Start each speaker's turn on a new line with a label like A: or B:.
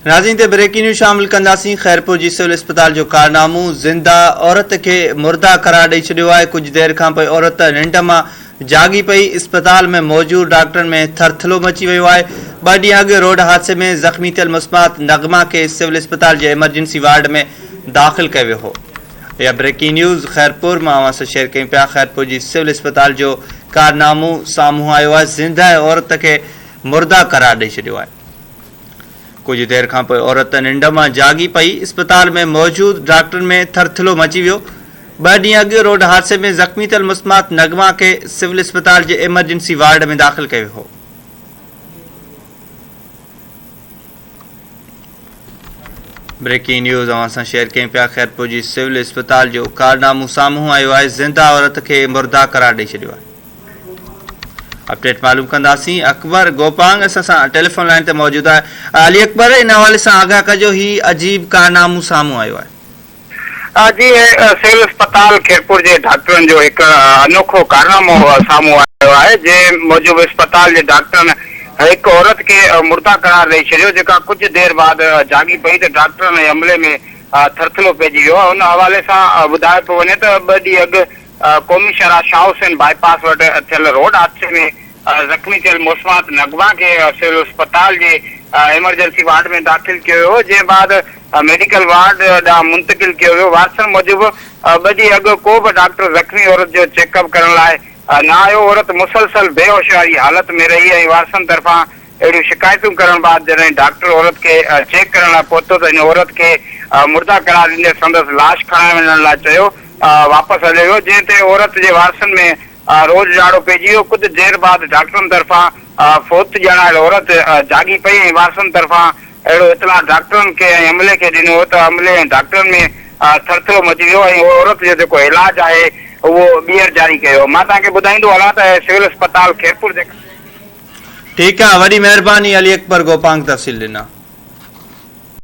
A: ناظرين تي breaking news شامل ڪنداسين خيرپور جي سول اسپتال جو ڪارنامو زنده عورت کي مرده قرار ڏئي ڇڏيو آهي ڪجهه دير کانپوء عورت ننڊ مان جاڳي پئي اسپتال ۾ موجود ڊاڪٽرن ۾ ٿرٿلو مچي ويو آهي ٻه ڏينهن اڳ روڊ حادثي ۾ زخمي ٿيل مسمات نغمه کي سول اسپتال جي ايمرجنسي وارڊ ۾ داخل ڪيو ويو هو اها بريڪنگ نيوز خيرپور مان اوهان سان شيئر ڪيون پيا خيرپور جي سول اسپتال جو ڪارنامو سامهون آيو آهي زنده عورت کي مرده قرار ڏئي ڇڏيو آهي. ڪجهه دير کانپوء عورت ننڊ مان جاڳي پئي، اسپتال ۾ موجود ڊاڪٽرن ۾ ٿرٿلو مچي ويو. ٻه ڏينهن اڳ روڊ حادثي ۾ زخمي ٿيل مسمات نغمه کي سول اسپتال جي ايمرجنسي وارڊ ۾ داخل ڪيو ويو هو. بريڪنگ نيوز اوهان سان شيئر ڪيون پيا خيرپور جي سول اسپتال جو ڪارنامو سامهون آيو آهي زنده عورت کي مرده قرار ڏئي ڇڏيو آهي. اپڊيٽ معلوم ڪنداسين اڪبر گوپانگ اسان سان ٽيليفون لائين تي موجود آهي علي اڪبر ان حوالي سان آگاهه ڪجو هي عجيب ڪارنامو سامهون آيو آهي.
B: جي سول اسپتال خيرپور جي ڊاڪٽرن جو هڪ انوکو ڪارنامو سامهون آيو آهي جنهن موجب اسپتال جي ڊاڪٽرن هڪ عورت کي مرده قرار ڏئي ڇڏيو جيڪا ڪجهه دير بعد جاڳي پئي ته ڊاڪٽرن ۽ عملي ۾ ٿرٿلو پئجي ويو ان حوالي سان ٻڌايو پيو وڃي ته ٻه ڏينهن اڳ قومي شاهراهه شاهه حسين باء پاس وٽ ٿيل روڊ حادثي ۾ زخمي ٿيل موسمات نغمه کي سول اسپتال جي ايمرجنسي وارڊ ۾ داخل ڪيو ويو، جنهن بعد ميڊيڪل وارڊ ڏانهن منتقل ڪيو ويو. وارثن موجب ٻه ڏينهن اڳ ڪو به ڊاڪٽر زخمي عورت جو چيڪ اپ ڪرڻ لاء نه آيو، عورت مسلسل بي هوشي واري حالت ۾ رهي ۽ وارثن طرفان اهڙيون شڪايتون ڪرڻ بعد جڏهن ڊاڪٽر عورت کي چيڪ ڪرڻ لاء پهتو ته هن عورت کي مرده قرار ڏيندي سندس لاش کڻائي وڃڻ لاء چيو واپس هليو ويو جنهن تي عورت جي وارثن ۾ روڄ راڙو پئجي ويو ڪجهه دير بعد ڊاڪٽرن طرفان فوت ڄاڻايل عورت جاڳي پئي ۽ وارثن طرفان اهڙو اطلاع ڊاڪٽرن کي ۽ عملي کي ڏنو ويو ته عملي ۽ ڊاڪٽرن ۾ ٿرٿلو مچي ويو ۽ عورت جو جيڪو علاج آهي اهو ٻيهر جاري ڪيو ويو مان توهان کي ٻڌائيندو هلان ته سول اسپتال خيرپور جي
A: ٺيڪ آ وڏي مهرباني علي اڪبر گوپانگ تفصيل ڏنا.